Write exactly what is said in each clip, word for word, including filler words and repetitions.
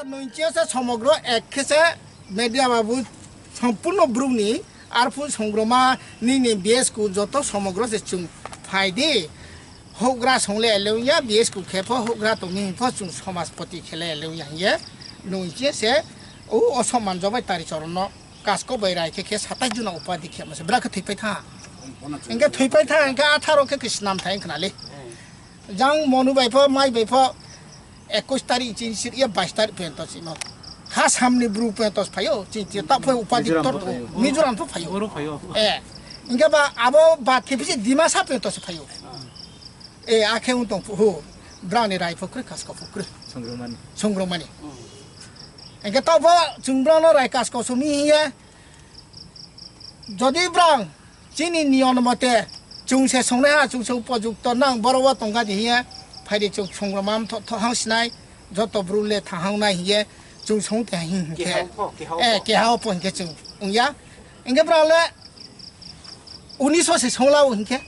Nungchio se somogro ek khe se media babu sompurno bruni arphu songroma nini B S ku joto somogro se chwng phai di. Houhgra songle eleuya B S ku khe pho houhgra tongni pho chwng somajpoti khele eleuya hiye nungchio se o osoman jobai tari choronno kasko bai rai khe khe satai juna upadi khe mase bra khe thwipai tha. Engke thwipai tha engke atharo khe khe snam tha engkhnali. Jang monu bai pho mai bai pho ekwis tarik chin sir ya bais tarik pento simo. Ha samni bru pento phayo chin chin ta pho upadi Mizoram tor pho phayo. Mizoram pho phayo. Oro phayo. Eh. Engke ba abo ba thipisi Dimasa pento se phayo. Eh akhe un tong phu. Brani rai pho kre kasko pho kre. Songromani. Songromani. Engke ta pho chungbra no rai kasko sumi hiye. Jodi brang chini niyon mote chwng se songnai ha chwng se upojukto nang boro o tongkha di hiya phaidi chwng songroma tho hang sinai joto bru le thahang nai hiye chwng song te hin hin khe. Keha o pho, keha o eh pho. Keha o pho hin khe chwng wng ya engke brang le uniso se song lao hin khe.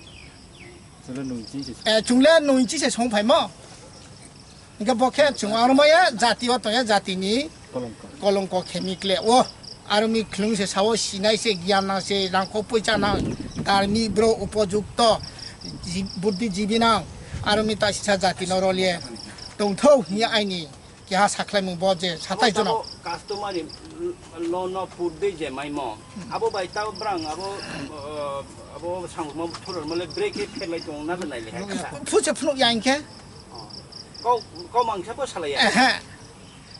Chwng le nung chi se. Eh chwng le nung chi se song phai mo. Hingke bo khe chwng aro maya jati o tongya jatini kolongko khemikle o aro mi khulung se sao sinai se giyan nang se rangkho poicha nang darmi bro upojukto buddhi jibi nang aro mi ta sisa jati no rolie tongthou hiya aini keha sakhlaimung bo je satai jono. Customary law no put de je maimo abo bai ta brang abo abo sangma thuror male break e phelai tong na nai le. Phu se phunuk ya hingke. Kau, kau mangsa bo salaya. Ehe.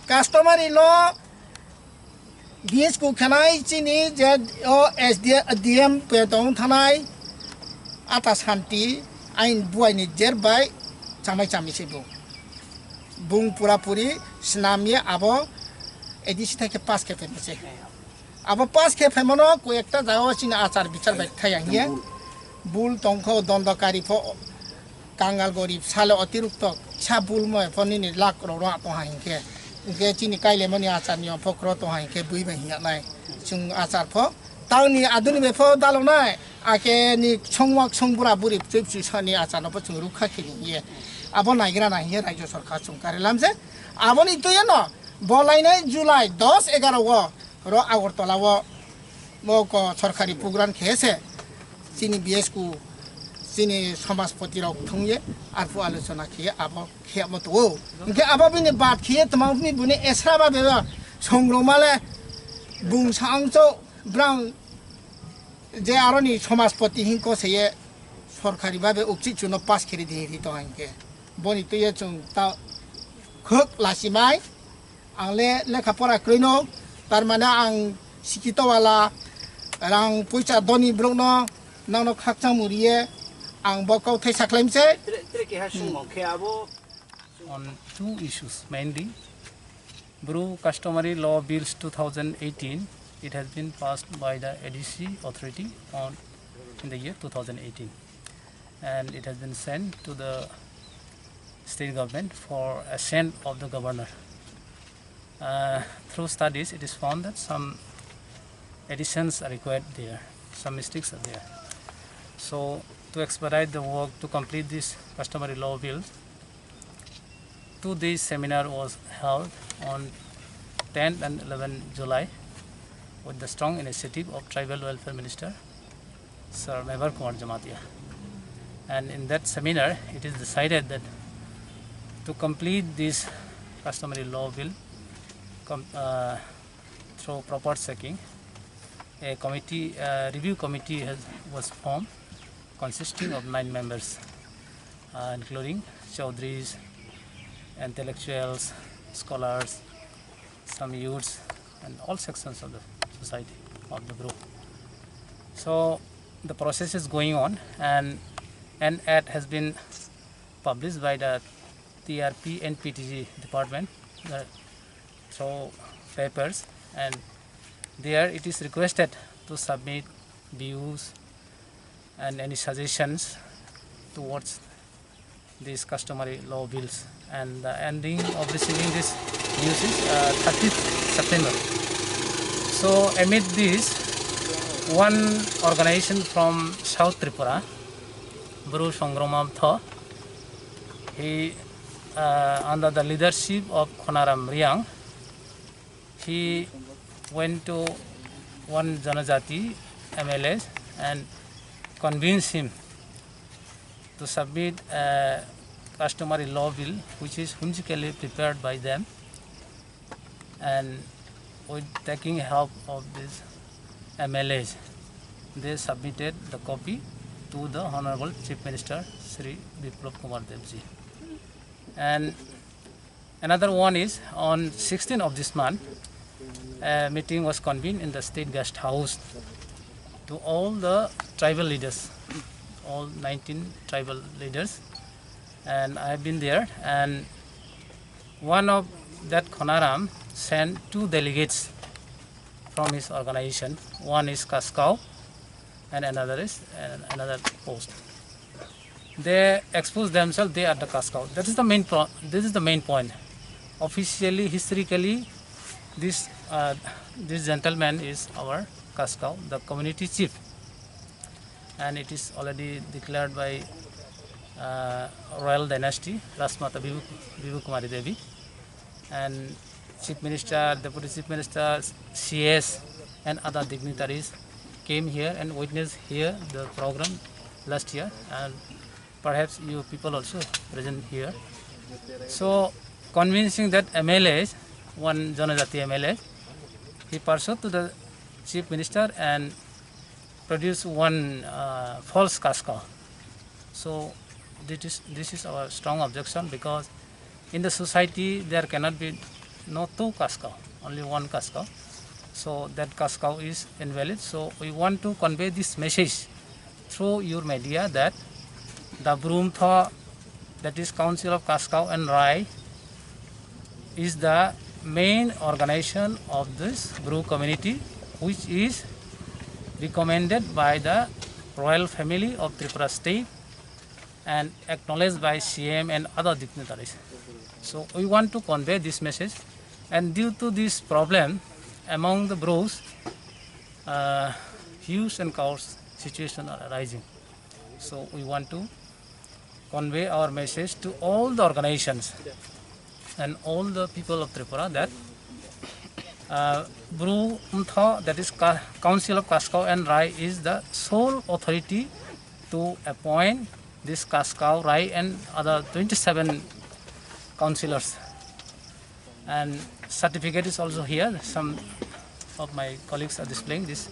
Customary law, B S ku khanai chini je o S D, D M pe tong thanai ata santi ain buai ni jer bai chamai chami se bung. Bung pura puri snam ye abo A D C thai ke pass ke pe se. Abo pass khe phaimano koi ekta jaga o chini achar bichar bai thai ang ye. Bul tongkho dondokari pho kangal gorib sale otirukto sa bul mo pho nini lak rok rok tong ha hinkhe. Hinkhe chini kailemani achar ni pho kro tong ha hinkhe bui bai hinya nai. Chwng achar pho tangni aduni bai pho dalonai ake ni songwak songbura burib chwip chwisa ni achar no pho chwng rukha khini ye. Abo naigra nai hinkhe rajyo sarkar chwng kari lamse. Aboni tuya no bo lainai July dos egaro o ro Agartala o mo ko sorkari program khe se chini B S ku chini somaspoti rok thung ye arphu alochona khe abo khe mo to. Hingke abo bini bat khe tma bini buni esra ba beba songroma le bung sa ang cho brang je aroni somaspoti hingko se ye sorkari ba be ukchi chuno pass khe ri di ri to hingke boni tuye chung ta khuk lasi mai. Ang le lekha pora kwrwi no, tar mane ang sikito wala, rang puisa doni borok no, nang no khakchang muriye, ang bo kok thai saklaim se. Tre, tre keha sungmung khe abo. On two issues mainly, Bru Customary Law Bills two thousand eighteen, it has been passed by the A D C authority on in the year two thousand eighteen, and it has been sent to the state government for assent of the governor. Uh, through studies, it is found that some additions are required there, some mistakes are there. So, to expedite the work to complete this customary law bill, two days seminar was held on tenth and eleventh July with the strong initiative of Tribal Welfare Minister Sir Mevar Kumar Jamatia. And in that seminar, it is decided that to complete this customary law bill com- uh, through proper checking, a committee, uh, review committee has, was formed consisting of nine members, uh, including Chaudhries, intellectuals, scholars, some youths, and all sections of the society, of the group. So the process is going on, and an ad has been published by the T R P and P T G department, uh, through papers, and there it is requested to submit views and any suggestions towards these customary law bills. And the ending of receiving this news is, uh, thirtieth September. So amid this, one organization from South Tripura, Bru Songroma Mtho, he, uh, under the leadership of Khonaram Riang, He went to one Janajati M L A and convinced him to submit a customary law bill, which is whimsically prepared by them, and with taking help of these M L As, they submitted the copy to the Honorable Chief Minister Shri Biplab Kumar Dev ji. And another one is on sixteenth of this month, a meeting was convened in the State Guest House to all the tribal leaders, all nineteen tribal leaders, and I have been there. And one of that Khonaram sent two delegates from his organization. One is Kaskau and another is, uh, another post. They expose themselves, they are the Kaskau. That is the main pro-, this is the main point. Officially, historically, this, uh, this gentleman is our Kaskau, the community chief. And it is already declared by, uh, royal dynasty, Rajmata Bibu, Bibu Kumari Devi. And Chief Minister, Deputy Chief Minister, C S, and other dignitaries came here and witnessed here the program last year, and perhaps you people also present here. So, convincing that M L As, one Janajati M L A, he pursued to the Chief Minister and produced one, uh, false Kaskau. So, this is, this is our strong objection, because in the society there cannot be no two Kaskau, only one Kaskau. So that Kaskau is invalid. So we want to convey this message through your media that the Bru Mtho, that is Council of Kaskau and Rai, is the main organization of this Bru community, which is recommended by the royal family of Tripura state and acknowledged by C M and other dignitaries. So we want to convey this message, and due to this problem among the Brus, uh, huge and chaos situation are arising. So we want to convey our message to all the organizations and all the people of Tripura that, uh, Bru Mtho, that is Ka-, Council of Kaskau and Rai, is the sole authority to appoint this Kaskau, Rai and other twenty-seven councillors. And certificate is also here. Some of my colleagues are displaying this.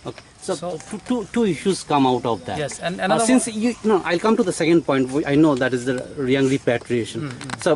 Okay. So, So two, two, two issues come out of that. Yes, and Uh, another since one you, no, I'll come to the second point. We, I know that is the Reang repatriation. Mm, mm. So,